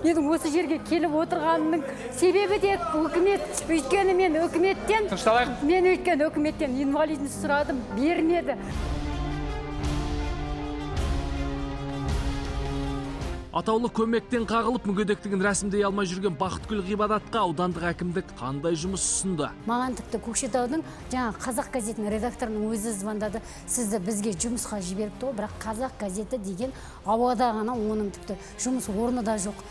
Менің осы жерге келіп отырғанымның себебі де үкімет. Өйткені мен үкіметтен Тынышталайық. Мен өйткені үкіметтен инвалидность сұрадым, бермеді. Атаулы көмектен қағылып, мүгедектігін рәсімдей алмай жүрген Бақытгүл Ғибадатқа аудандық әкімдік қандай жұмыс ұсынды? Маған тіпті Көкшетаудың жаңа «Қазақ» газетінің редакторының өзі звондады: «Сізді бізге жұмысқа жіберіпті ғой». Бірақ «Қазақ» газеті деген ауада ғана, оның тіпті жұмыс орны да жоқ.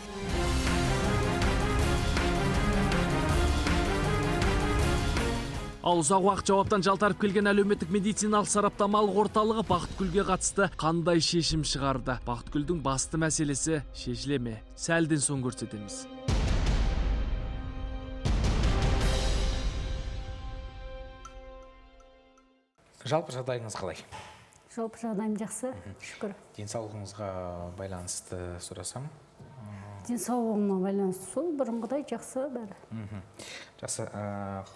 Ал ұзақ уақыт жауаптан жалтарып келген әлеуметтік медициналық сараптамалық орталығы Бақытгүлге қатысты қандай шешім шығарды? Бақытгүлдің басты мәселесі шешіле ме? Сәлден соң көрсетеміз. Жалпы жағдайыңыз қалай? Жалпы жағдайым жақсы, шүкір. Денсаулығыңызға байланысты сұрасам? Денсаулығыма байланысты сол бұрынғыдай, жақсы бәрі. Жақсы.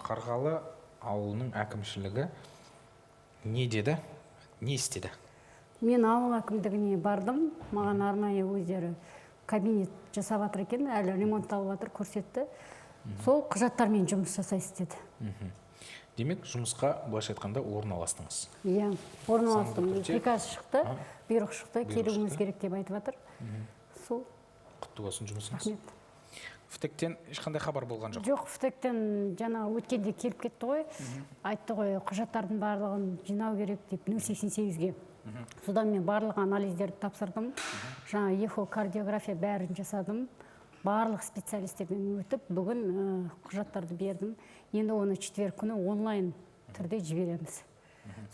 Қарғалы ауылының әкімшілігі не деді, не істеді? Мен ауыл әкімдігіне бардым. Маған арнайы өздері кабинет жасап жатыр екен, әлі ремонтталып жатыр, көрсетті. Сол құжаттармен жұмыс жасайсыз деді. Демек, жұмысқа, былайша айтқанда, орналастыңыз. Иә, орналастым. Заңды түрде. Приказ шықты, бұйрық шықты, Бұйрық келуіңіз шықты. керек деп айтып жатыр сол. Құтты болсын жұмысыңыз. Рахмет. ВТЭКтен ешқандай хабар болған жоқ? Жоқ, ВТЭКтен жаңа өткенде келіп кетті ғой, айтты ғой, құжаттардың барлығын жинау керек деп 088-ге. Содан мен барлық анализдерді тапсырдым, жаңа эхокардиография, бәрін жасадым, барлық специалистерден өтіп, бүгін құжаттарды бердім. Енді оны четверг күні онлайн түрде жібереміз,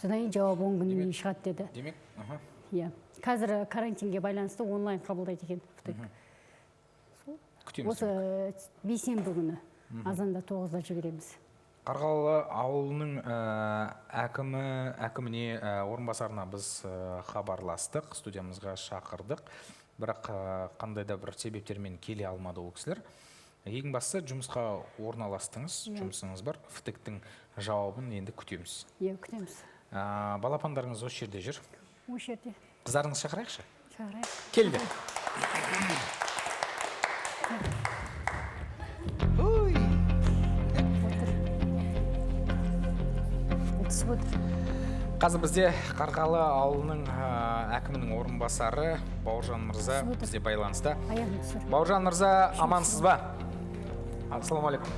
содан кейін жауап 10 күннен кейін шығады деді. Демек, аха. Иә, қазір карантинге байланысты онлайн қабылдайды екен ВТЭК. Күтеміз. Осы бейсенбі күні азанда 9-да жібереміз. Қарғалы ауылының әкімі, әкіміне, орынбасарына біз хабарластық, студиямызға шақырдық, бірақ қандай да бір себептермен келе алмады ол кісілер. Ең бастысы, жұмысқа орналастыңыз, жұмысыңыз бар. ВТЭКтің жауабын енді күтеміз. Иә, күтеміз. Балапандарыңыз осы жерде жүр. Осы жерде. Қыздарыңызды шақырайықшы. Шақырайық. Келді. Отыр, түсіп отыр. Қазір бізде Қарғалы ауылының әкімінің орынбасары Бауыржан мырза Түсіп отыр. бізде байланыста. Аяғын түсір. Бауыржан мырза, амансыз ба? Ассалаумағалейкум.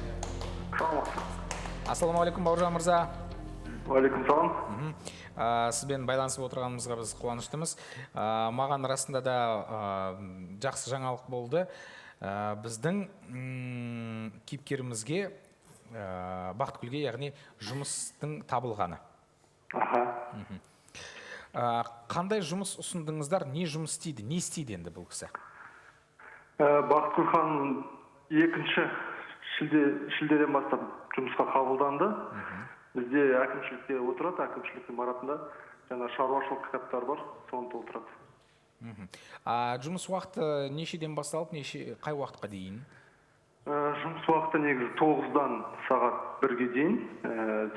Ассалаумағалейкум, Бауыржан мырза. Уағалейкум салам. Сізбен байланысып отырғанымызға біз қуаныштымыз. Маған расында да жақсы жаңалық болды. Біздің кейіпкерімізге, Бақытгүлге, яғни жұмыстың табылғаны. Аха. Қандай жұмыс ұсындыңыздар, не жұмыс істейді, не істейді енді бұл кісі? Бақытгүл ханым 2 шілдеден бастап жұмысқа қабылданды. Бізде әкімшілікте отырады, әкімшілік ғимаратында жаңа шаруашылық кітаптар бар, соны толтырады. А, жұмыс уақыты нешеден басталып, неше, қай уақытқа дейін? Жұмыс уақыты негізі 9-дан сағат 1-ге дейін,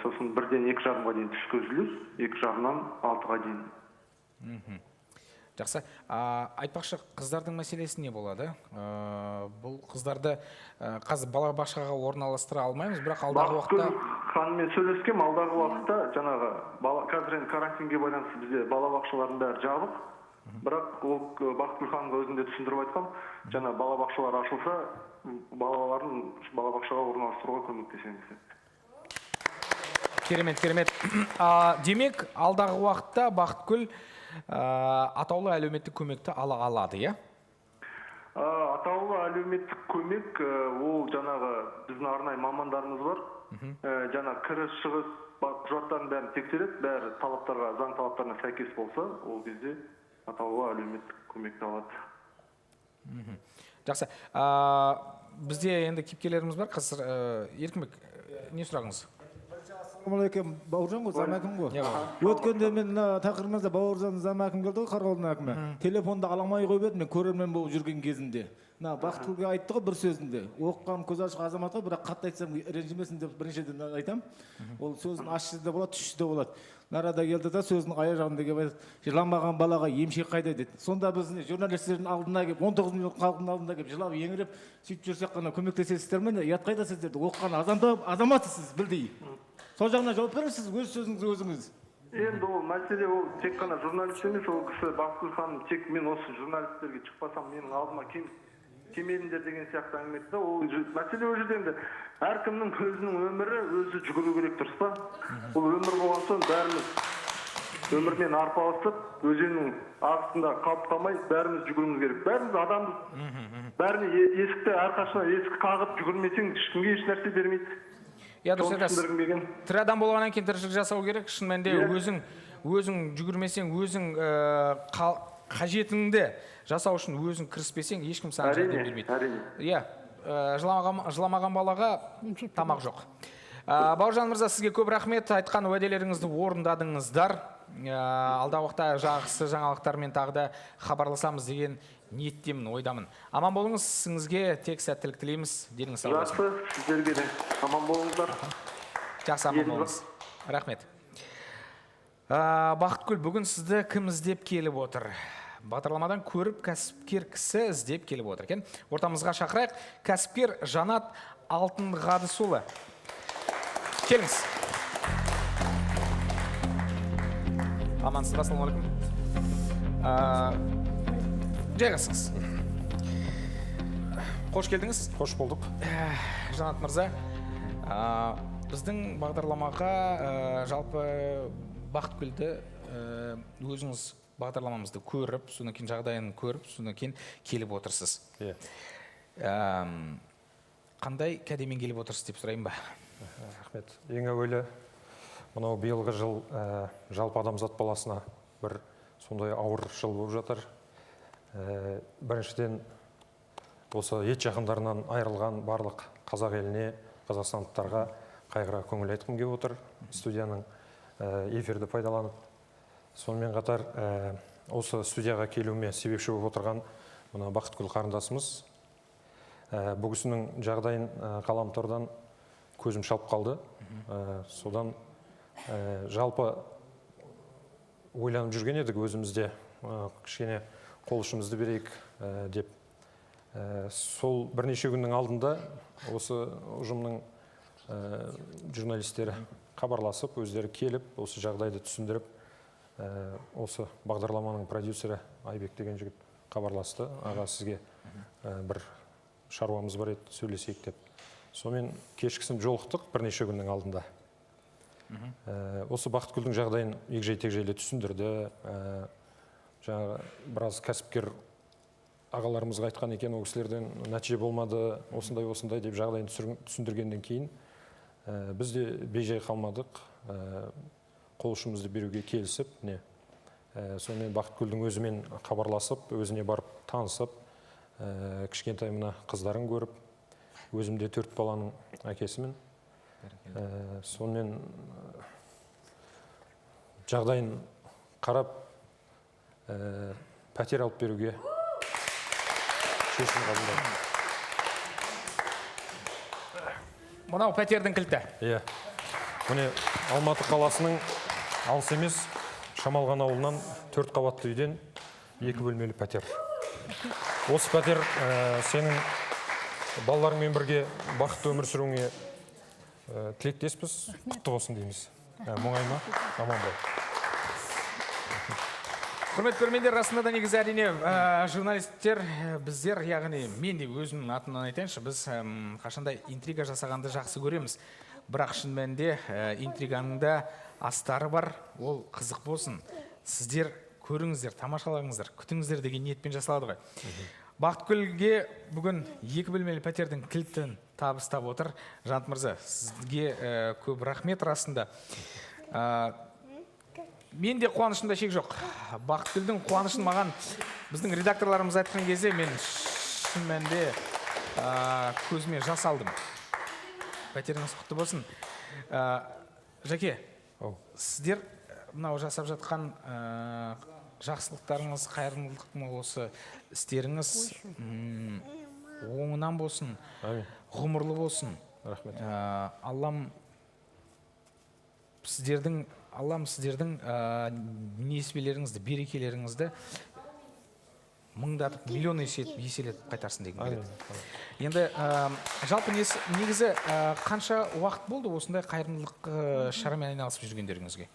сосын 1-ден 2:30-ға дейін түскі үзіліс, 2:30-нан 6-ға дейін. Жақсы. А, айтпақшы, қыздардың мәселесі не болады? Бұл қыздарды қазір балабақшаға орналастыра алмаймыз, бірақ алдағы уақытта Бақытгүл ханыммен сөйлескем, алдағы уақытта жаңағы бала, қазір енді карантинге байланысты бізде балабақшалардың бәрі жабық. Бірақ ол Бақытгүл ханымға өзім де түсіндіріп айтқам, жаңа балабақшалар ашылса, балаларын балабақшаға орналастыруға көмектесеміз деп. Керемет, керемет. Демек, алдағы уақытта Бақытгүл атаулы әлеуметтік көмекті ала алады, иә? Атаулы әлеуметтік көмек, ол жаңағы біздің арнайы мамандарымыз бар. Жаңа кіріс шығыс құжаттардың бәрін тексереді, бәрі талаптарға, заң талаптарына сәйкес болса, ол кезде атаулы әлеуметтік көмекті алады. Жақсы. Бізде енді кейіпкерлеріміз бар. Қазір Еркінбек, не сұрағыңыз? Ассалаумағалейкум, Бауыржан ғой, зам әкім ғой. Иә. Өткенде мен мына тақырыбымызда Бауыржан зам әкім келді ғой, Қарғалының әкімі. Телефонды ала алмай қойып едім мен көрермен болып жүрген кезімде. Мына Бақытгүлге айтты ғой бір сөзінде. Оқыған, көзі ашық азамат қой, бірақ қатты айтсам ренжімесін деп біріншіден айтамын. Ол сөздің ащысы да болады, тұщысы да болады. Нарада келді да, сөзінің аяқ жағында келіп айтады: жыламаған балаға емшек қайда деді. Сонда біз не, журналистердің алдына келіп, 19 миллион халықтың алдында келіп, жылап еңіреп сөйтіп жүрсек қана көмектесесіздер ме, не? Ұят қайда сіздерде? Оқыған азаматсыз білдей. Сол жағына жауап беріңіз сіз, өз сөзіңізге өзіңіз. Енді ол мәселе, ол тек қана журналист емес, ол кісі, Бақытгүл ханым, тек мен осы журналистерге шықпасам, менің алдыма келмедіңдер деген сияқты әңгіме айтты да. Ол мәселе ол жерде енді әркімнің өзінің өмірі, өзі жүгіру керек, дұрыс па? Ол өмір болған соң, бәріміз өмірмен арпалысып, өзеннің ағысында қалып қалмай, бәріміз жүгіруіміз керек. Бәріміз адамбыз. Бәріне есікті, әрқашан есік қағып жүгірмесең, ешкімге еш нәрсе бермейді. Иә, дұрыс Соны айтасыз. түсіндіргім келген. Тірі адам болғаннан кейін тіршілік жасау керек. Шын мәнінде, өзің жүгірмесең, өзің қажетіңді жасау үшін өзің кіріспесең, ешкім саған жәрдем бермейді. Әрине. Иә, жыламаған балаға Емшек. тамақ жоқ. Бауыржан мырза, сізге көп рахмет, айтқан уәделеріңізді орындадыңыздар. Алдағы уақытта жақсы жаңалықтармен тағы да хабарласамыз деген ниеттемін, ойдамын. Аман болыңыз, ісіңізге тек сәттілік тілейміз. Деніңіз сау болсын. Жақсы, сіздерге де аман болыңыздар. Жақсы, аман Еліміз. болыңыз. Рахмет. Бақытгүл, бүгін сізді кім іздеп келіп отыр? Бағдарламадан көріп, кәсіпкер кісі іздеп келіп отыр екен. Ортамызға шақырайық. Кәсіпкер Жанат Алтынғадысұлы. Келіңіз. Амансыз ба? Ассалаумағалейкум. Жайғасыңыз. Қош келдіңіз. Қош болдық. Жанат мырза, біздің бағдарламаға, жалпы Бақытгүлді, өзіңіз бағдарламамызды көріп, содан кейін жағдайын көріп, содан кейін келіп отырсыз. Иә. Қандай кәдемен келіп отырсыз деп сұрайын ба? Рахмет. Ең әуелі мынау биылғы жыл жалпы адамзат баласына бір сондай ауыр жыл болып жатыр. Біріншіден, осы ет жақындарынан айырылған барлық қазақ еліне, қазақстандықтарға қайғыра көңіл айтқым келіп отыр студияның эфирді пайдаланып. Сонымен қатар осы студияға келуіме себепші болып отырған мына Бақытгүл қарындасымыз. Бұл кісінің жағдайын ғаламтордан көзім шалып қалды. Содан жалпы ойланып жүрген едік өзімізде, кішкене қол ұшымызды берейік деп. Сол бірнеше күннің алдында осы ұжымның журналистері хабарласып, өздері келіп, осы жағдайды түсіндіріп, осы бағдарламаның продюсері Айбек деген жігіт хабарласты. Аға, сізге бір шаруамыз бар еді, сөйлесейік деп. Сонымен кешкісін жолықтық бірнеше күннің алдында. Осы Бақытгүлдің жағдайын егжей тегжейлі түсіндірді. Жаңағы біраз кәсіпкер ағаларымызға айтқан екен, ол кісілерден нәтиже болмады, осындай осындай деп жағдайын түсіндіргеннен кейін біз де бейжай қалмадық, қол ұшымызды беруге келісіп, міне, сонымен Бақытгүлдің өзімен хабарласып, өзіне барып танысып, кішкентай мына қыздарын көріп, өзім де төрт баланың әкесімін. Сонымен жағдайын қарап, пәтер алып беруге шешім қабылдадым. Мынау пәтердің кілті. Иә. Міне, Алматы қаласының алыс емес Шамалған ауылынан төрт қабатты үйден екі бөлмелі пәтер. Осы пәтер сенің балаларыңмен бірге бақытты өмір сүруіңе тілектеспіз, құтты болсын дейміз. Мұңайма, аман бол. Құрметті көрермендер, расында да негізі әрине журналистер, біздер, яғни мен де өзімнің атымнан айтайыншы, біз қашанда интрига жасағанды жақсы көреміз. Бірақ шын мәнінде интриганың да астары бар, ол қызық болсын. Сіздер көріңіздер, тамашалаңыздар, күтіңіздер деген ниетпен жасалады ғой. Бақытгүлге бүгін екі бөлмелі пәтердің кілтін табыстап отыр. Жанат мырза, сізге көп рахмет расында. Мен де қуанышымда шек жоқ. Бақытгүлдің қуанышын маған біздің редакторларымыз айтқан кезде мен шын мәнінде көзіме жас алдым. Пәтеріңіз құтты болсын. Жәке, сіздер мынау жасап жатқан жақсылықтарыңыз, қайырымдылықтың осы істеріңіз оңынан болсын, Әмин. ғұмырлы болсын. Рахмет. Аллам сіздердің Аллам сіздердің несібелеріңізді, берекелеріңізді мыңдатып, миллион еселетіп қайтарсын дегім келеді. Енді жалпы негізі қанша уақыт болды осындай қайырымдылық шарамен айналысып жүргендеріңізге?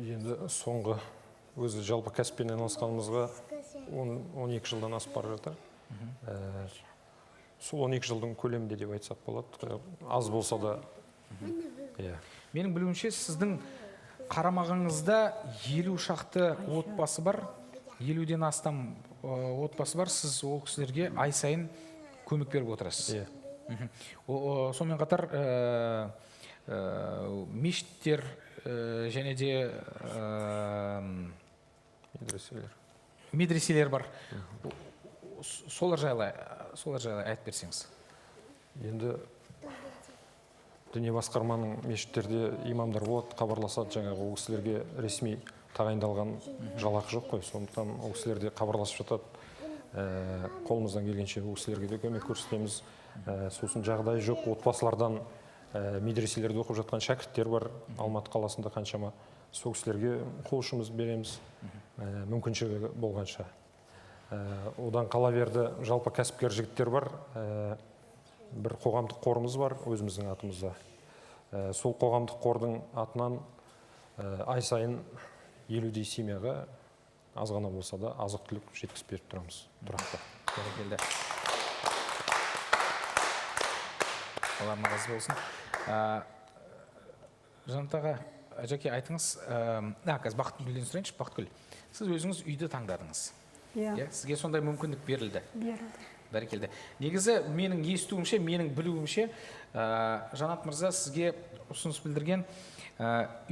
Енді соңғы өзі жалпы кәсіппен айналысқанымызға 12 жылдан асып бара жатыр. Сол 12 жылдың көлемінде деп айтсақ болады. Аз болса да. Менің білуімше, сіздің қарамағыңызда 50 шақты отбасы бар, 50-ден астам отбасы бар. Сіз ол кісілерге ай сайын көмек беріп отырасыз. Сонымен қатар мешіттер және де медреселер бар. Солар жайлы айтып берсеңіз. Енді діни басқарманың мешіттерде имамдар болады, хабарласады, жаңағы ол кісілерге ресми тағайындалған жалақы жоқ қой, сондықтан ол кісілер де хабарласып жатады. Қолымыздан келгенше ол кісілерге де көмек көрсетеміз. Сосын жағдайы жоқ отбасылардан медреселерде оқып жатқан шәкірттер бар Алматы қаласында қаншама, сол кісілерге қол ұшымызды береміз, мүмкіншілігі болғанша. Одан қала берді жалпы кәсіпкер жігіттер бар, бір қоғамдық қорымыз бар өзіміздің атымызда. Сол қоғамдық қордың атынан ай сайын 50-дей семьяға аз ғана болса да азық-түлік жеткізіп беріп тұрамыз тұрақты. Бәрекелді. Алла разы болсын. Жанат аға, Жәке, айтыңыз, қазір Бақытгүлден сұрайыншы. Бақытгүл, сіз өзіңіз үйді таңдадыңыз. Иә. Сізге сондай мүмкіндік берілді. Берілді. Бәрекелді. Негізі менің естуімше, менің білуімше, Жанат мырза сізге ұсыныс білдірген,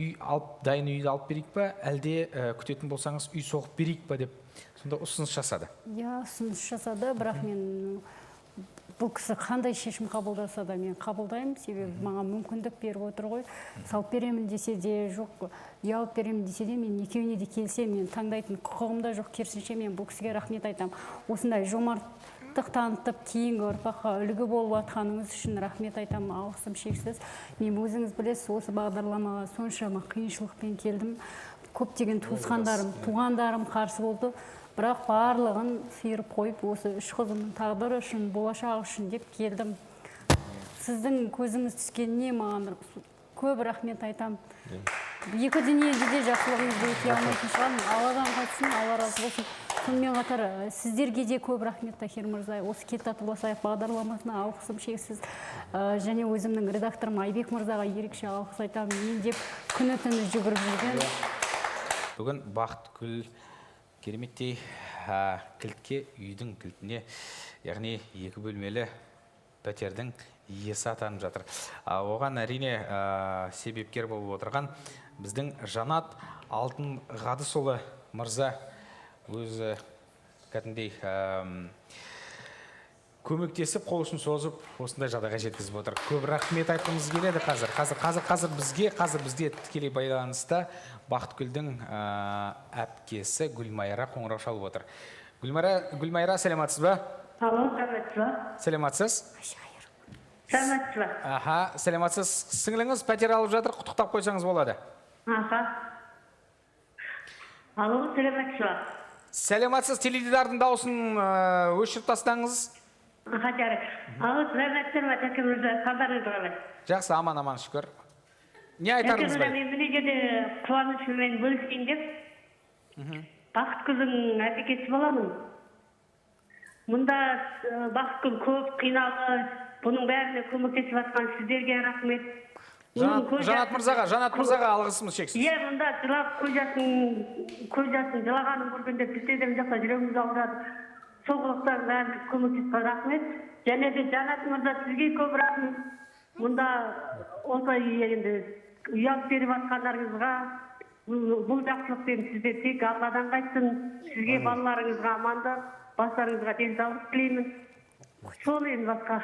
үй алып, дайын үйді алып берейік па, әлде күтетін болсаңыз үй соғып берейік па деп сонда ұсыныс жасады. Иә, ұсыныс жасады, бірақ мен бұл кісі қандай шешім қабылдаса да мен қабылдаймын, себебі маған мүмкіндік беріп отыр ғой. Салып беремін десе де жоқ, үй алып беремін десе де мен екеуіне де келісемін, мен таңдайтын құқығым да жоқ, керісінше мен бұл кісіге рахмет айтамын. Осындай жомарттық танытып кейінгі ұрпаққа үлгі болып жатқаныңыз үшін рахмет айтамын, алғысым шексіз. Мен өзіңіз білесіз, осы бағдарламаға соншама қиыншылықпен келдім. Көптеген туысқандарым, туғандарым қарсы болды. Бірақ барлығын сиырып қойып, осы үш қызымның тағдыры үшін, болашағы үшін деп келдім. Сіздің көзіңіз түскеніне маған көп рахмет айтамын. Екі дүниеде де жақсылығыңызды өтей алмайтын шығармын. Алладан қайтсын, Алла разы болсын. Сонымен қатар сіздерге де көп рахмет, Тахир мырза. Осы Кел татуласайық бағдарламасына алғысым шексіз. Және өзімнің редакторым Айбек мырзаға ерекше алғыс айтамын. Мен деп күні түні жүгіріп жүрген. Бүгін Бақытгүл кереметтей кілтке, үйдің кілтіне, яғни екі бөлмелі пәтердің иесі атанып жатыр. Оған әрине себепкер болып отырған біздің Жанат Алтын Ғадысұлы мырза өзі кәдімгідей көмектесіп, қол ұшын созып, осындай жағдайға жеткізіп отыр. Көп рахмет айтқымыз келеді қазір. Қазір бізде тікелей байланыста Бақытгүлдің әпкесі Гүлмайра қоңырау шалып отыр. Гүлмайра, сәлеметсіз ба? Алло, сәлеметсіз ба? Сәлеметсіз. Сәлеметсіз ба? Аха, сәлеметсіз. Сіңліңіз пәтер алып жатыр, құттықтап қойсаңыз болады. Аха. Алло, сәлеметсіз ба? Сәлеметсіз, теледидардың дауысын өшіріп тастаңыз. Аха, алло, сәлеметсіздер ме, Тәке мырза, қалдарыңыз қалай? Жақсы, аман-аман, шүкір. Не айтарыңыз бар? Мен мына жерде қуанышыммен бөлісейін деп, Бақытгүлдің әпкесі боламын. Мұнда Бақытгүл көп қиналды, бұның бәріне көмектесіп жатқан сіздерге рахмет. Жанат мырзаға алғысымыз шексіз. Иә, мұнда жылап көз жасын жылағанын көргенде бізде де мына жақта жүрегіміз ауырады. Сол қылықтардың бәріне көмектесіп рахмет. Және де Жанат мырза, сізге көп рахмет. Мұнда осылай енді ұят беріп жатқандарыңызға, бұл жақсылықпен сізде тек Алладан қайтсын. Сізге, балаларыңызға амандық, бастарыңызға денсаулық тілеймін. Сол енді басқа.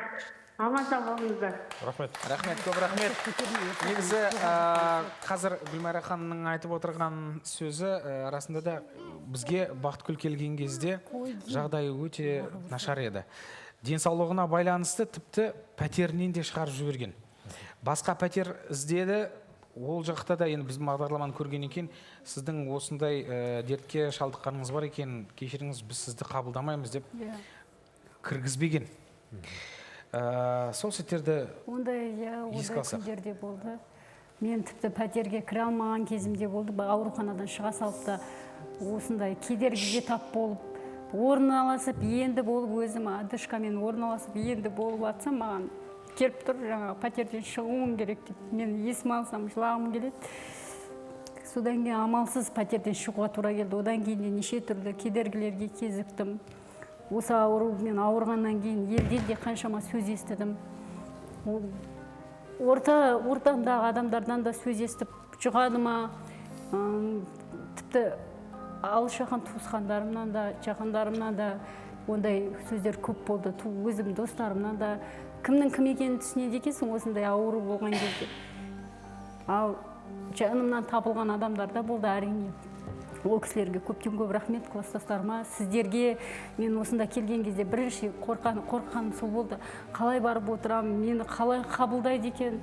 Аман сау болыңыздар. Рахмет. Рахмет, көп рахмет. Негізі қазір Гүлмайра ханымның айтып отырған сөзі расында да бізге Бақытгүл келген кезде жағдайы өте нашар еді. Денсаулығына байланысты тіпті пәтерінен де шығарып жіберген. Басқа пәтер іздеді, Ол жақта да енді біздің бағдарламаны көргеннен кейін сіздің осындай дертке шалдыққаныңыз бар екен, кешіріңіз, біз сізді қабылдамаймыз деп кіргізбеген. Сол сәттерді Ондай, иә, ондай еске алсақ. күндер де болды. Мен тіпті пәтерге кіре алмаған кезім де болды. Ауруханадан шыға салып та осындай кедергіге тап болып, орналасып енді болып, өзім одышкамен орналасып енді болып атсам, маған келіп тұр, жаңағы пәтерден шығуым керек деп. Мен есіме алсам, жылағым келеді. Содан кейін амалсыз пәтерден шығуға тура келді. Одан кейін де неше түрлі кедергілерге кезіктім. Осы аурумен ауырғаннан кейін елден де қаншама сөз естідім. Ортамдағы адамдардан да сөз естіп, жұғады ма, тіпті алыс жақын туысқандарымнан да, жақындарымнан да ондай сөздер көп болды. Өзім достарымнан да, кімнің кім екенін түсінеді екенсің осындай ауру болған кезде. Ал жанымнан табылған адамдар да болды, әрине. Ол кісілерге көптен көп рахмет, класстастарыма, сіздерге. Мен осында келген кезде бірінші қорыққаным сол болды. Қалай барып отырамын, мені қалай қабылдайды екен,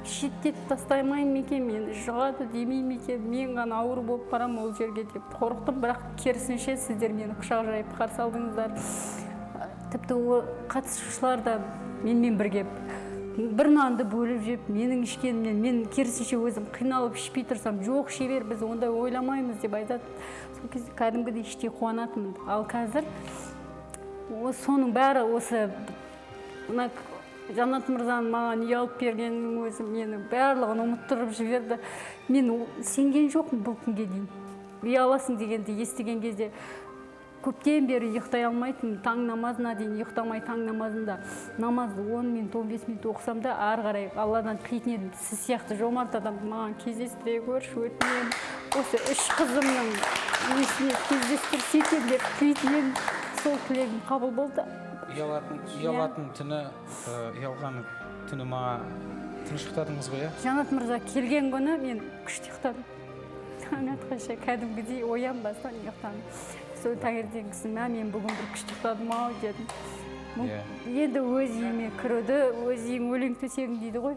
шеттетіп тастаймайын ма екен, мені жұғады демей ме екен, мен ғана ауру болып барамын ол жерге деп қорықтым. Бірақ керісінше сіздер мені құшақ жайып қарсы алдыңыздар. Тіпті қатысушылар да менімен бірге бір нанды бөліп жеп, менің ішкенімнен, мен керісінше өзім қиналып ішпей тұрсам, жоқ, іше бер, біз ондай ойламаймыз деп айтады. Сол кезде кәдімгідей іштей қуанатынмын. Ал қазір соның бәрі осы мына Жанат мырзаның маған үй алып бергенінің өзі мені барлығын ұмыттырып жіберді. Мен сенген жоқпын бұл күнге дейін. Үй аласың дегенді естіген кезде көптен бері ұйықтай алмайтынмын. Таң намазына дейін ұйықтамай, таң намазында намазды 10 минут, 15 минут оқысам да, ары қарай Алладан тілейтін едім. Сіз сияқты жомарт адамды маған кездестіре көрші, өтінемін. Осы үш қызымның несіне кездестірсе екен деп тілейтін едім. Сол тілегім қабыл болды. Ұялатын түні, ұялған түні маған тыныш ұйықтадыңыз ғой, иә? Жанат мырза келген күні мен күшті ұйықтадым. Таң атқанша кәдімгідей оянбастан ұйықтадым. Сол таңертеңгісін, мә, мен бүгін бір күшті ұйықтадым ау дедім. Енді өз үйіме кіруді, өз үйім өлең төсегім дейді ғой,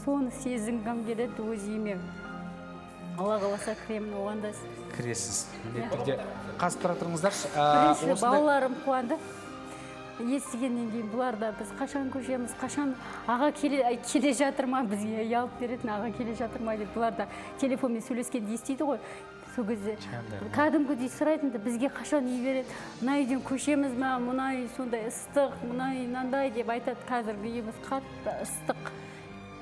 соны сезінгім келеді өз үйіме. Алла қаласа кіремін оған да. Кіресіз, міндетті түрде. Қазір тұра тұрыңыздаршы. Бірінші балаларым қуанды. Естігеннен кейін бұлар да біз қашан көшеміз, қашан аға келе жатыр ма, бізге үй алып беретін аға келе жатыр ма деп бұлар да телефонмен сөйлескенде естиді ғой. Сол кезде кәдімгідей сұрайтын да, бізге қашан үй береді, мына үйден көшеміз ма, мына үй сондай ыстық, мына үй мынандай деп айтады. Қазіргі үйіміз қатты ыстық.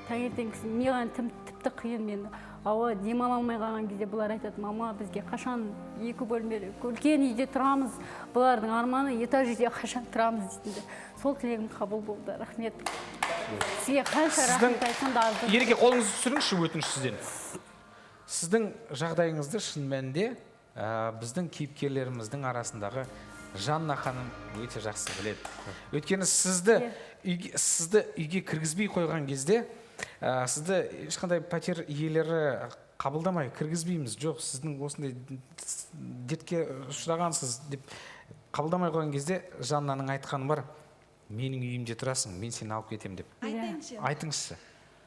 Таңертеңгісін маған тіпті қиын, мен ауа демала алмай қалған кезде бұлар айтады, мама, бізге қашан екі бөлмелі үлкен үйде тұрамыз, бұлардың арманы этаж үйде қашан тұрамыз дейтін. Сол тілегім қабыл болды, рахмет. Сізге қанша рахмет айтсам да аздық. Ереке, қолыңызды түсіріңізші, өтініш сізден. Сіздің жағдайыңызды шын мәнінде біздің кейіпкерлеріміздің арасындағы Жанна ханым өте жақсы біледі. Өйткені сізді үйге кіргізбей қойған кезде, сізді ешқандай пәтер иелері қабылдамай кіргізбейміз, жоқ, сіздің осындай дертке ұшырағансыз деп қабылдамай қойған кезде Жаннаның айтқаны бар, менің үйімде тұрасың, мен сені алып кетемін деп. Айтайыншы. Айтыңызшы.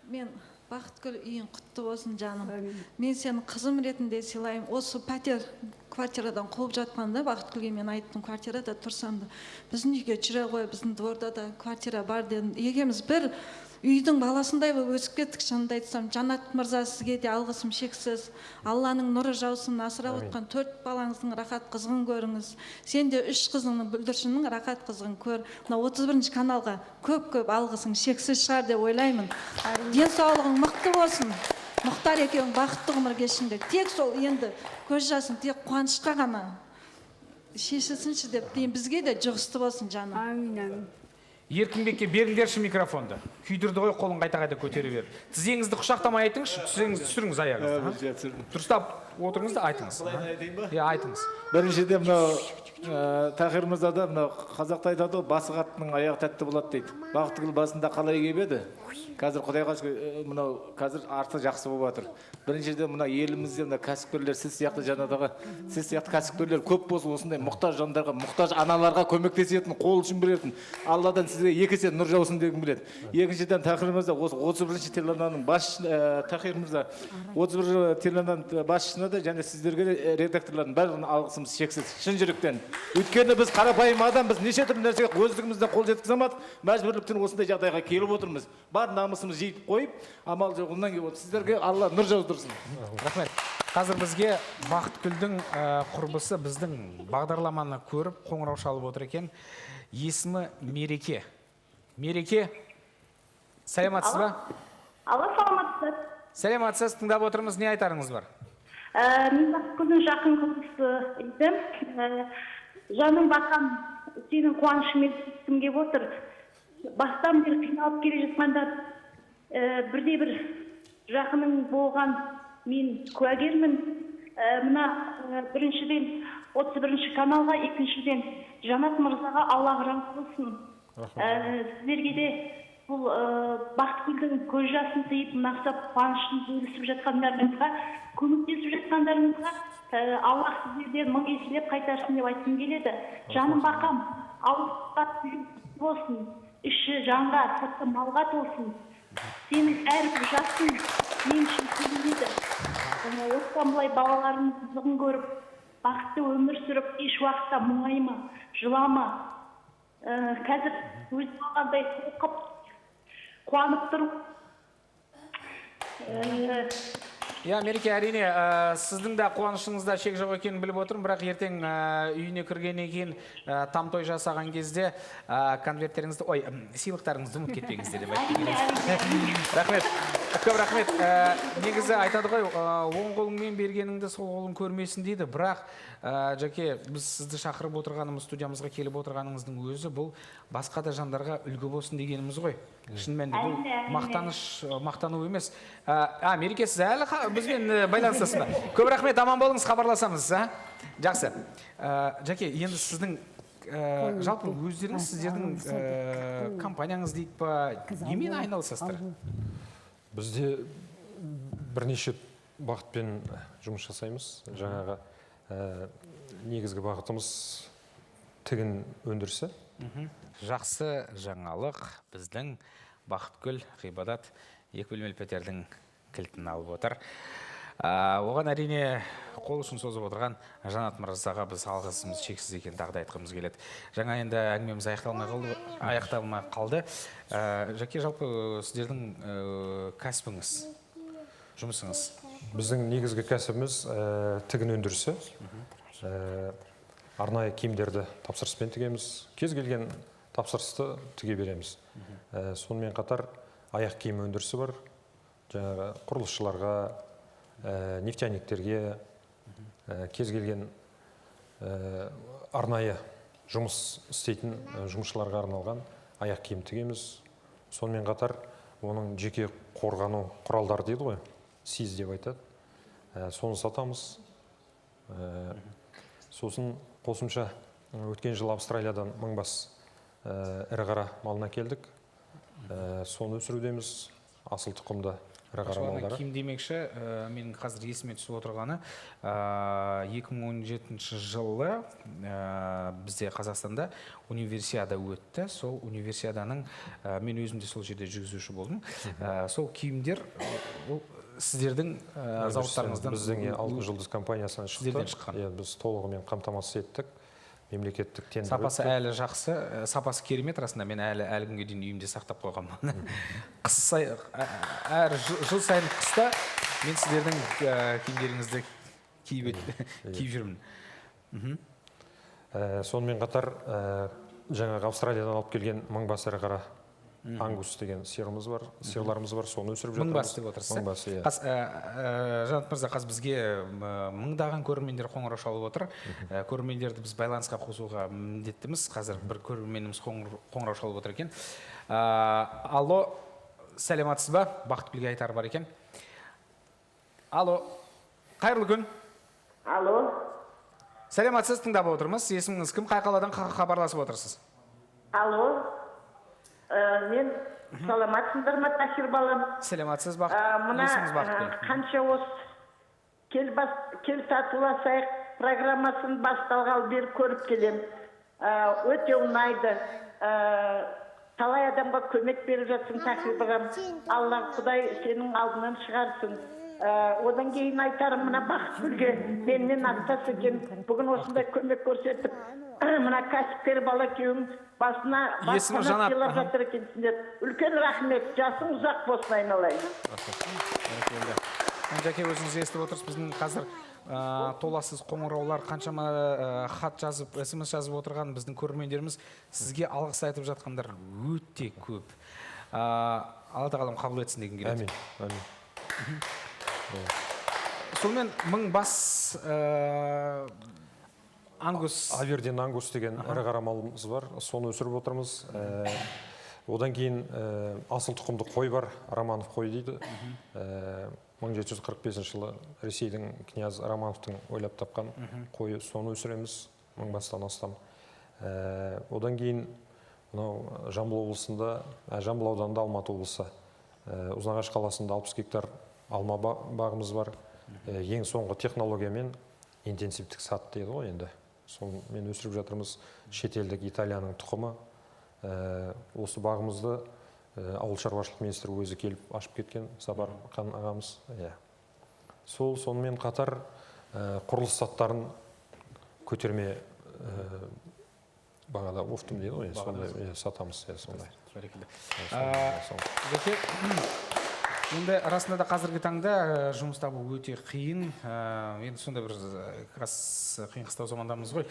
Мен Бақытгүл, үйің құтты болсын, жаным. Мен сені қызым ретінде сыйлаймын. Осы пәтер квартирадан қуып жатқанда Бақытгүлге мен айттым, квартирада тұрсам да біздің үйге жүре ғой, біздің дворда да квартира бар дедім. Екеуміз бір үйдің баласындай болып өсіп кеттік, шынымды айтсам. Жанат мырза, сізге де алғысым шексіз. Алланың нұры жаусын, асырап отқан 4 балаңыздың рахат қызығын көріңіз. Сен де 3 қызыңның, бүлдіршіннің рахат қызығын көр. Мына 31 каналға көп-көп алғысың шексіз шығар деп ойлаймын. Денсаулығың мықты болсын. Мұхтар екеуің бақытты ғұмыр кешіңдер. Тек сол енді көз жасың тек қуанышқа ғана шешілсінші деп деймін. Бізге де жұғысты болсын, жаным. Әмин, әмин. Еркінбекке беріңдерші микрофонды. Күйдірді ғой, қолын қайта-қайта көтере беріп. Тізеңізді құшақтамай айтыңызшы, тізеңізді түсіріңіз аяғыңызды. Дұрыстап отырыңыз да айтыңыз. Иә, айтыңыз. Біріншіден мынау Тахир мырза да мынау қазақта айтады ғой, басы қаттының аяғы тәтті болады дейді. Бақытгүл басында қалай келіп еді? Қазір Құдайға шүкір, мынау қазір арты жақсы болып жатыр. Біріншіден мына елімізде мына кәсіпкерлер, сіз сияқты жаңадағы, сіз сияқты кәсіпкерлер көп болсын, осындай мұқтаж жандарға, мұқтаж аналарға көмектесетін, қол ұшын беретін. Алладан сіздер сізге екі есе нұр жаусын дегім келеді. Екіншіден, Тахир мырза, осы 31 телеарнаның бас, Тахир мырза, 31 телеарнаның басшысына да және сіздерге де, редакторлардың барлығына алғысымыз шексіз, шын жүректен. Өйткені біз қарапайым адам, біз неше түрлі нәрсеге өздігімізден қол жеткізе алмадық, мәжбүрліктен осындай жағдайға келіп отырмыз. Бар намысымызды жиып қойып, амал жоғынан келіп отырмыз. Сіздерге Алла нұр жаудырсын. Рахмет. Қазір бізге Бақытгүлдің құрбысы біздің бағдарламаны көріп қоңырау шалып отыр екен. Есімі Мереке. Мереке, саламатсыз ба? Алло, саламатсыз. Саламатсыз, тыңдап отырмыз, не айтарыңыз бар? Мен Бақытгүлдің жақын құрбысы едім. Жаным бақам, сенің қуанышыңмен бөліскім келіп отыр. Бастан бері қиналып келе жатқанда бірде бір жақының болған мен куәгермін. Мына біріншіден 31 каналға, екіншіден Жанат мырзаға Алла разы болсын. Сіздерге де бұл Бақытгүлдің көз жасын тыйып, мынақсап қуанышын бөлісіп жатқандарыңызға, көмектесіп жатқандарыңызға Аллах сіздерден мың еселеп қайтарсын деп айтқым келеді. Жаным бақам, ауызға болсын, іші жанға, сырты малға толсын. Сенің әрбір жасың мен үшін келеді. Осыдан былай балаларының қызығын көріп, бақытты өмір сүріп, еш уақытта мұңайма, жылама. Қазір өз алғандай толқып, қуанып тұрып. Иә, Мереке, әрине, сіздің де қуанышыңызда шек жоқ екенін біліп отырмын, бірақ ертең үйіне кіргеннен кейін там той жасаған кезде конверттеріңізді, ой, сыйлықтарыңызды ұмытып кетпеңіздер деп айтқым келеді. Рахмет. Көп рахмет. Негізі айтады ғой, оң қолыңмен бергеніңді сол қолың көрмесін дейді, бірақ Жәке, біз сізді шақырып отырғанымыз, студиямызға келіп отырғаныңыздың өзі бұл басқа да жандарға үлгі болсын дегеніміз ғой. Шын мәнінде бұл мақтаныш, мақтану емес. Мереке, сіз әлі бізбен байланыстасыз ба? Көп рахмет, аман болыңыз, хабарласамыз. Жақсы. Жәке, енді сіздің жалпы өздеріңіз, сіздердің компанияңыз дейік па, немен айналысасыздар? Бізде бірнеше бағытпен жұмыс жасаймыз. Жаңағы негізгі бағытымыз тігін өндірісі. Жақсы жаңалық, біздің Бақытгүл Ғибадат екі бөлмелі пәтердің кілтін алып отыр. Оған әрине қол ұшын созып отырған Жанат мырзаға біз алғысымыз шексіз екенін тағы да айтқымыз келеді. Жаңа енді әңгімеміз аяқталмай қалды. Жәке, жалпы сіздердің кәсібіңіз, жұмысыңыз? Біздің негізгі кәсібіміз тігін өндірісі. Арнайы киімдерді тапсырыспен тігеміз. Кез келген тапсырысты тіге береміз. Сонымен қатар аяқ киім өндірісі бар. Жаңағы құрылысшыларға, нефтяниктерге, кез келген арнайы жұмыс істейтін жұмысшыларға арналған аяқ киім тігеміз. Сонымен қатар оның жеке қорғану құралдары дейді ғой, СИЗ деп айтады. Соны сатамыз. Сосын қосымша өткен жылы Австралиядан 1000 бас ірі қара малына келдік. Соны өсірудеміз, асыл тұқымды ірі қара малдары. Киім демекші, менің қазір есіме түсіп отырғаны, 2017 жылы бізде Қазақстанда универсиада өтті. Сол универсиаданың, мен өзім де сол жерде жүргізуші болдым. Сол киімдер ол сіздердің зауыттарыңыздан, біздің Алтын Жұлдыз компаниясынан шықты. Сіздерден шыққан. Біз толығымен қамтамасыз еттік. Мемлекеттік тендер. Сапасы әлі жақсы, сапасы керемет, расында мен әлі күнге дейін үйімде сақтап қойғанмын. Қыс әр жыл сайын қыста мен сіздердің киімдеріңізді киіп жүрмін. Сонымен қатар жаңағы Австралиядан алып келген 1000 бас ірі қара ангус деген сиырымыз бар, сиырларымыз бар, соны өсіріп жатырмыз. 1000 бас деп отырсыз. 1000 бас, иә. Жанат мырза, қазір бізге мыңдаған көрермендер қоңырау шалып отыр. Көрермендерді біз байланысқа қосуға міндеттіміз. Қазір бір көрерменіміз қоңырау шалып отыр екен. Алло, сәлеметсіз ба? Бақытгүлге айтар бар екен. Алло, қайырлы күн. Алло. Сәлеметсіз, тыңдап отырмыз. Есіміңіз кім? Қай қаладан хабарласып отырсыз? Алло. Мен саламатсыздар ма, Тахир балам? Саламатсыз, Бақыт. Есіміңіз Бақытгүл. Қанша осы кел татуласайық программасын басталғалы бері көріп келем. Өте ұнайды. Талай адамға көмек беріп жатсың, Тахир балам. Алла Құдай сенің алдынан шығарсын. Одан кейін айтарым, мына Бақытгүлге менімен аттас екен. Бүгін осындай көмек көрсетіп, мына кәсіпкер бала күйеуім басына Есімі баспана Жанат. сыйлап жатыр екенсіңдер. Үлкен рахмет, жасың ұзақ болсын, айналайын. Бәрекелді. Жәке, өзіңіз естіп отырсыз, біздің қазір толассыз қоңыраулар, қаншама хат жазып, СМС жазып отырған біздің көрермендеріміз, сізге алғыс айтып жатқандар өте көп. Алла тағалам қабыл етсін дегім келеді. Әмин, әмин. Сонымен, 1000 бас ангус. Авердин ангус деген ірі қара малымыз бар, соны өсіріп отырмыз. Одан кейін асыл тұқымды қой бар, Романов қой дейді. 1745 жылы Ресейдің князь Романовтың ойлап тапқан қойы, соны өсіреміз, 1000 бастан астам. Одан кейін мынау Жамбыл облысында, Жамбыл ауданында, Алматы облысы, Ұзынағаш қаласында 60 гектар алма бағымыз бар. Ең соңғы технологиямен, интенсивтік сад дейді ғой енді, сонымен өсіріп жатырмыз. Шетелдік, Италияның тұқымы. Осы бағымызды ауыл шаруашылық министрі өзі келіп ашып кеткен, Сапархан ағамыз. Иә. Сол, сонымен қатар құрылыс заттарын көтерме бағада, оптом дейді ғой, сондай, иә, сатамыз, иә, сондай. Бәрекелді. Иә, сол. Жәке, енді расында да қазіргі таңда жұмыс табу өте қиын. Енді сондай бір как раз қиын қыстау замандамыз ғой.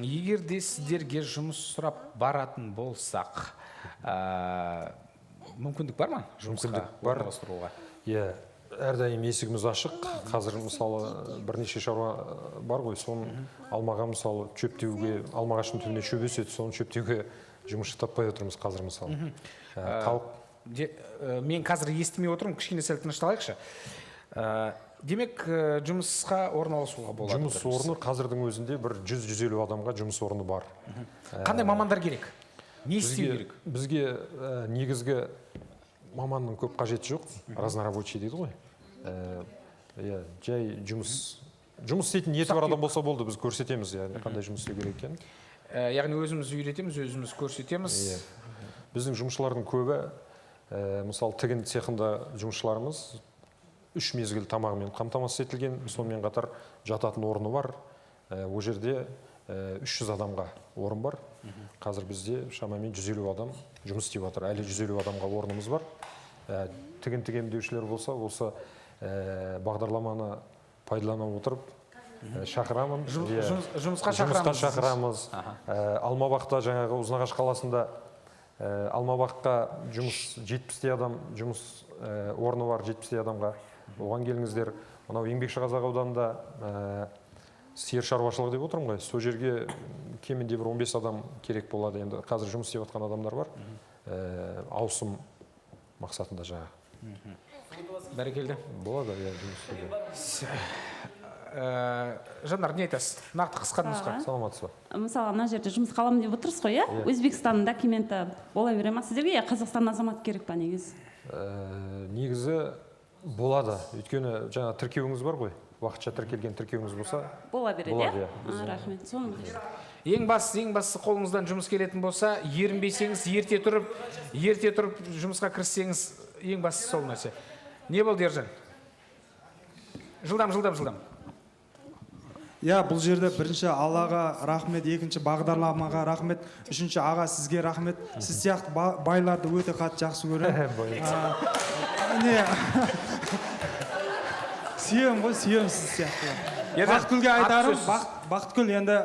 Егер де сіздерге жұмыс сұрап баратын болсақ, мүмкіндік бар ма жұмысқа Мүмкіндік бар. орналастыруға? Иә, әрдайым есігіміз ашық. Қазір, мысалы, бірнеше шаруа бар ғой, соны алмаға, мысалы, шөптеуге, алма ағашының түбіне шөп өседі, соны шөптеуге жұмысшы таппай отырмыз қазір, мысалы. Халық Мен қазір естімей отырмын, кішкене сәл тынышталайықшы. Демек, жұмысқа орналасуға болады. Жұмыс орны қазірдің өзінде бір 100-150 адамға жұмыс орны бар. Қандай мамандар керек? Не істеу керек? Бізге негізгі маманның көп қажеті жоқ, разнорабочий дейді ғой. Иә, жай жұмыс істейтін ниеті бар адам болса болды, біз көрсетеміз, иә, қандай жұмыс істеу керек екенін. Яғни өзіміз үйретеміз, өзіміз көрсетеміз. Иә. Біздің жұмысшылардың көбі, мысалы, тігін цехында жұмысшыларымыз үш мезгіл тамағымен қамтамасыз етілген, сонымен қатар жататын орны бар. Ол жерде 300 адамға орын бар. Қазір бізде шамамен 150 адам жұмыс істеп жатыр. Әлі 150 адамға орнымыз бар. Тігін тігемін деушілер болса, осы бағдарламаны пайдалана отырып, шақырамын. Иә. Жұмысқа Жұмысқа шақырамыз. шақырамыз. Алмабақта, жаңағы Ұзынағаш қаласында Алмабаққа жұмыс 70 адам жұмыс орны бар, 70 адамға. Оған келіңіздер. Мынау Еңбекші Қазақ ауданында сиыр шаруашылығы деп отырмын ғой. Сол жерге кемінде бір 15 адам керек болады. Енді қазір жұмыс істеп жатқан адамдар бар. Ауысым мақсатында жаңағы. Бәрекелді. Болады, иә, жұмыс істеуге. Жанар, не айтасыз? Нақты қысқа нұсқа. Саламатсыз ба? Мысалы, мына жерде жұмысқа аламын деп отырсыз ғой, иә? Иә. Өзбекстанның документі бола бере ма сіздерге, я Қазақстан азаматы керек па негізі? Негізі болады. Өйткені жаңа тіркеуіңіз бар ғой. Уақытша тіркелген тіркеуіңіз болса, бола береді, болады, иә? иә. Рахмет. Соны білейін. Ең бастысы, қолыңыздан жұмыс келетін болса, ерінбесеңіз, ерте тұрып жұмысқа кіріссеңіз, ең бастысы сол нәрсе. Не болды, Ержан? Жылдам, жылдам, жылдам. Иә, бұл жерде бірінші Аллаға рахмет, екінші бағдарламаға рахмет, үшінші, аға, сізге рахмет. Сіз сияқты байларды өте қатты жақсы көремін. Не, сүйемін ғой, сүйемін сіз сияқты. Ержан, Бақытгүлге аты айтарым, сөзсіз. Бақытгүл, енді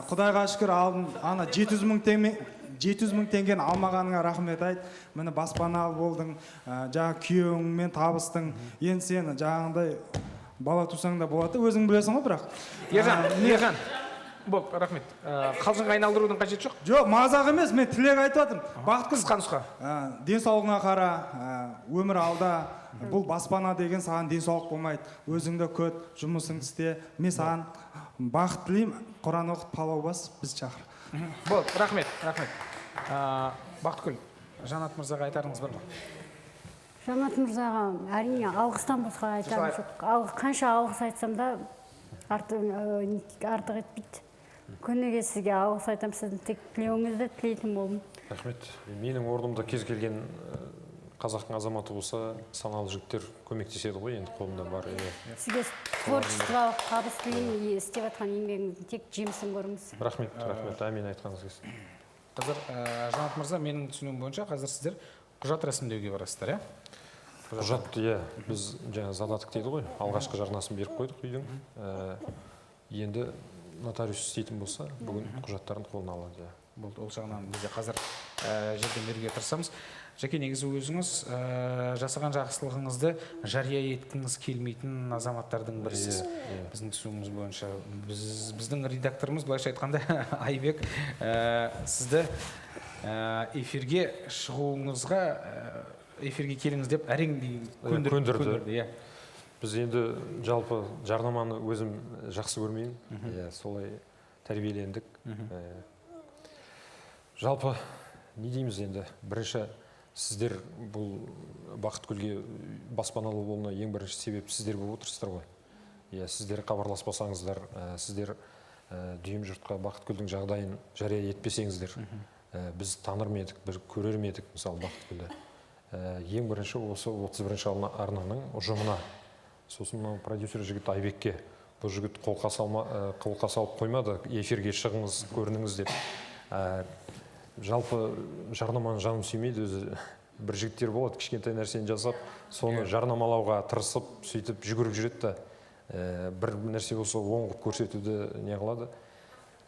құдайға шүкір, алдын ана 700 000 теңге, 700 000 теңгені алмағаныңа рахмет айт. Міне, баспаналы болдың, жаңағы күйеуіңмен табыстың. Енді сен жаңағындай бала тусаң да болады, өзің білесің ғой, бірақ Ержан, Ержан, болды, рахмет. Қалжыңға айналдырудың қажеті жоқ. Жоқ, мазақ емес, мен тілек айтып жатырмын. Бақытгүл, Қысқа нұсқа. Денсаулығыңа қара, өмір алда. Бұл баспана деген саған денсаулық болмайды. Өзіңді күт, жұмысыңды істе. Мен саған бақыт тілеймін. Құран оқып, палау бас, бізді шақыр. Болды, рахмет, рахмет. Бақытгүл, Жанат мырзаға айтарыңыз бар ма? Жанат мырзаға, әрине, алғыстан басқа айтарым жоқ. Ал қанша алғыс айтсам да артық етпейді. Күніге сізге алғыс айтамын, сіздің тек тілеуіңізді тілейтін болдым. Рахмет. Менің орнымда кез келген қазақтың азаматы болса, саналы жігіттер көмектеседі ғой, енді қолында бар. Сізге творчестволық табыс тілеймін, істеп жатқан еңбегіңіздің тек жемісін көріңіз. Рахмет, рахмет, әмин, айтқаныңыз келсін. Қазір, Жанат мырза, менің түсінуім бойынша, қазір сіздер құжат рәсімдеуге барасыздар, иә? Құжат, иә, біз жаңа задаток дейді ғой, алғашқы жарнасын беріп қойдық үйдің. Енді нотариус істейтін болса, бүгін құжаттарын қолына алады. Болды, ол жағынан біз де қазір жәрдем беруге тырысамыз. Жәке, негізі өзіңіз жасаған жақсылығыңызды жария еткіңіз келмейтін азаматтардың бірісіз. Біздің түсінігіміз бойынша, біздің редакторымыз, былайша айтқанда, Айбек, сізді эфирге шығуыңызға, эфирге келіңіз деп әрең көндірді. Біз енді жалпы жарнаманы өзім жақсы көрмеймін, солай тәрбиелендік. Жалпы не дейміз енді, бірінші сіздер бұл Бақытгүлге баспаналы болуына ең бірінші себеп сіздер болып отырсыздар ғой. Иә, сіздер хабарласпасаңыздар, сіздер дүйім жұртқа Бақытгүлдің жағдайын жария етпесеңіздер, біз таныр ма едік, біз көрер ме едік, мысалы, Бақытгүлді. Ең бірінші осы 31-ші арнаның ұжымына, сосын мынау продюсер жігіт Айбекке, бұл жігіт қолқа салып қоймады, эфирге шығыңыз, көрініңіз деп. Жалпы жарнаманы жаным сүймейді өзі. Бір жігіттер болады, кішкентай нәрсені жасап, соны жарнамалауға тырысып, сөйтіп жүгіріп жүреді да. Бір нәрсе болса, оң қылып көрсетуді не қылады.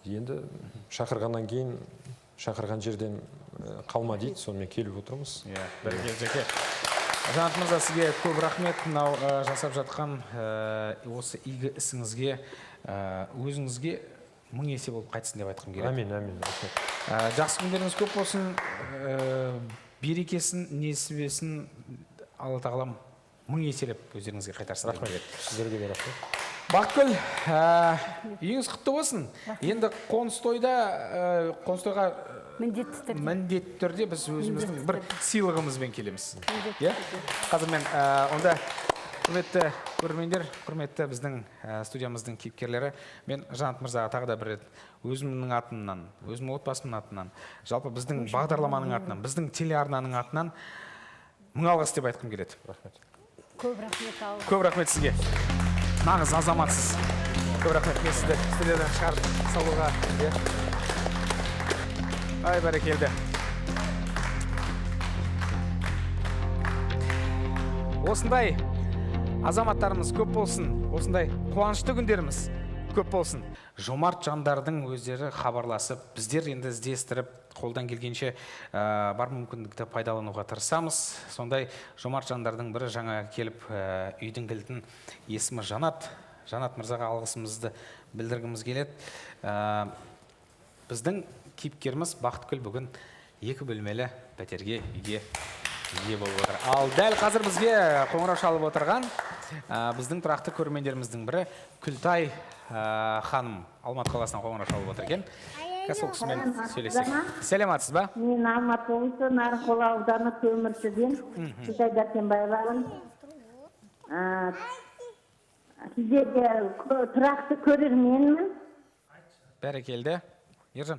Енді шақырғаннан кейін, шақырған жерден қалма дейді, сонымен келіп отырмыз. Иә, бәрекелді, Жәке. Жанат мырза, сізге көп рахмет. Мынау жасап жатқан осы игі ісіңізге, өзіңізге мың есе болып қайтсын деп айтқым келеді. Әмин, әмин. Жақсы күндеріңіз көп болсын, берекесін, несібесін Алла тағалам мың еселеп өздеріңізге қайтарсын. Рахмет. Сіздерге де рахмет. Бақытгүл, үйіңіз құтты болсын. Енді қоныс тойға міндетті түрде біз өзіміздің бір сыйлығымызбен келеміз. Қазір мен онда, құрметті көрермендер, құрметті біздің студиямыздың кейіпкерлері, мен Жанат мырзаға тағы да бір рет өзімнің атымнан, өзімнің отбасымның атынан, жалпы біздің бағдарламаның атынан, біздің телеарнаның атынан мың алғыс деп айтқым келеді. Рахмет. Көп рахмет. Көп рахмет сізге. Нағыз азаматсыз. Көп рахмет. Мен сізді студиядан шығарып салуға. Ай, бәрекелді. Осындай азаматтарымыз көп болсын, осындай қуанышты күндеріміз көп болсын. Жомарт жандардың өздері хабарласып, біздер енді іздестіріп, қолдан келгенше бар мүмкіндікті пайдалануға тырысамыз. Сондай жомарт жандардың бірі жаңа келіп, үйдің кілтін, есімі Жанат. Жанат мырзаға алғысымызды білдіргіміз келеді. Біздің кейіпкеріміз Бақытгүл бүгін 2 бөлмелі пәтерге, үйге ие болып отыр. Ал дәл қазір бізге қоңырау шалып отырған біздің тұрақты көрермендеріміздің бірі Күлтай ханым Алматы қаласынан қоңырау шалып отыр екен. Қазір сол кісімен сөйлесек. Сәлеметсіз ба? Мен Алматы облысы Нарынқол ауданы Көміршіден Күлтай Дәркембаевамын. Сіздерге тұрақты көрерменмін. Бәрекелді. Ержан.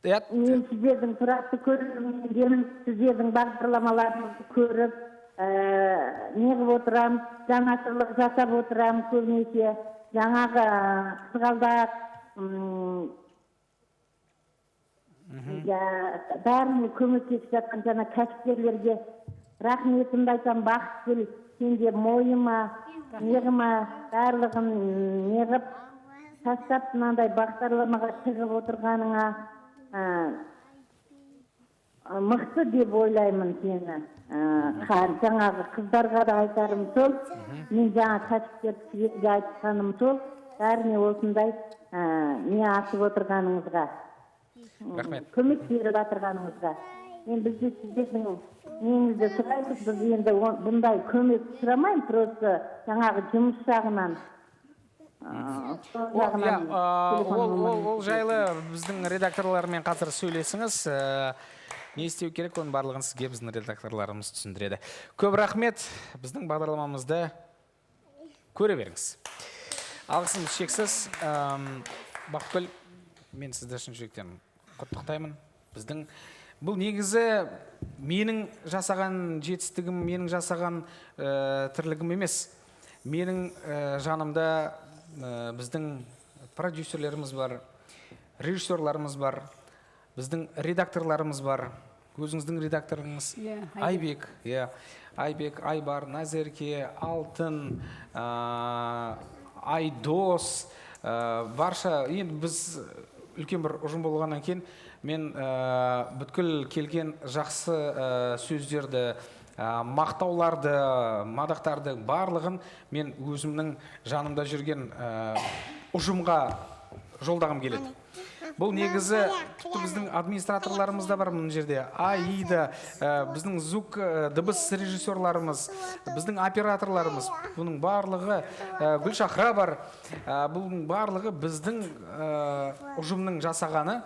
Мен сіздердің тұрақты көрермендерім, сіздердің бағдарламаларыңызды көріп, неғып отырам, жанашырлық жасап отырам көбінесе. Жаңағы қызғалдақ, бәріне көмектесіп жатқан жаңа кәсіпкерлерге рахметімді айтам. Бақытгүл, сен де мойыма, неғыма, барлығын неғып тастап мынандай бағдарламаға шығып отырғаныңа мықты деп ойлаймын сені. Жаңағы қыздарға да айтарым сол, мен жаңа кәсіпкер кісілерге айтқаным сол, бәріне осындай не ашып отырғаныңызға, рахмет, көмек беріп отырғаныңызға. Енді біз де сіздердің неңізді сұраймыз, біз енді бұндай көмек сұрамаймын, просто жаңағы жұмыс жағынан. Ол жайлы біздің редакторлармен қазір сөйлесіңіз. Не істеу керек, оның барлығын сізге біздің редакторларымыз түсіндіреді. Көп рахмет, біздің бағдарламамызды көре беріңіз. Алғысымыз шексіз. Бақытгүл, мен сізді шын жүректен құттықтаймын. Біздің бұл негізі менің жасаған жетістігім, менің жасаған тірлігім емес. Менің жанымда біздің продюсерлеріміз бар, режиссерларымыз бар, біздің редакторларымыз бар. Өзіңіздің редакторыңыз Айбек, иә, Айбек, Айбар, Назерке, Алтын, Айдос, барша. Енді біз үлкен бір ұжым болғаннан кейін мен бүткіл келген жақсы сөздерді, мақтауларды, мадақтарды барлығын мен өзімнің жанымда жүрген ұжымға жолдағым келеді. Бұл негізі тіпті біздің администраторларымыз да бар мына жерде. Аида, біздің звук, дыбыс режиссерларымыз, біздің операторларымыз, бұның барлығы, Гүлшахра бар, бұның барлығы біздің ұжымның жасағаны.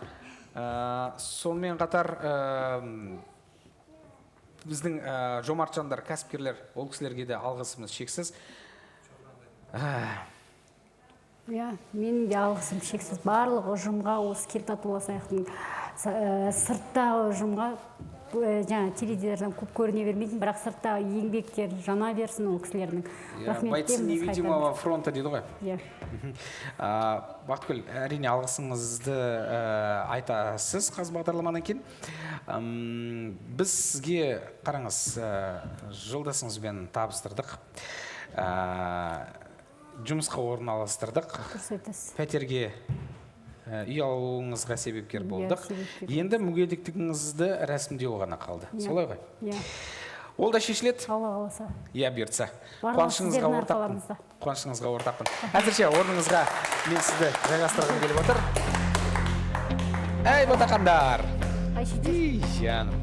Сонымен қатар біздің жомарт жандар, кәсіпкерлер, ол кісілерге де алғысымыз шексіз. Иә, менің де алғысым шексіз. Барлық ұжымға, осы кел татуласайықтың сырттағы ұжымға, жаңа теледидардан көп көріне бермейтін, бірақ сырттағы еңбектер жана берсін ол кісілердің. Рахмет. Бойцы невидимого фронта дейді ғой. Иә. Бақытгүл, әрине алғысыңызды айтасыз қазір бағдарламадан кейін. Біз сізге, қараңыз, жолдасыңызбен табыстырдық. Жұмысқа орналастырдық, пәтерге үй алуыңызға себепкер болдық. Енді мүгедектігіңізді рәсімдеу ғана қалды. Солай ғой? Иә. Ол да шешіледі? Алла қаласа. Иә, бұйыртса. Қуанышыңызға ортақпын. Қуанышыңызға ортақпын. Әзірше орныңызға мен сізді жайғастырғым келіп отыр. Әй, ботақандар! Ей, жаным.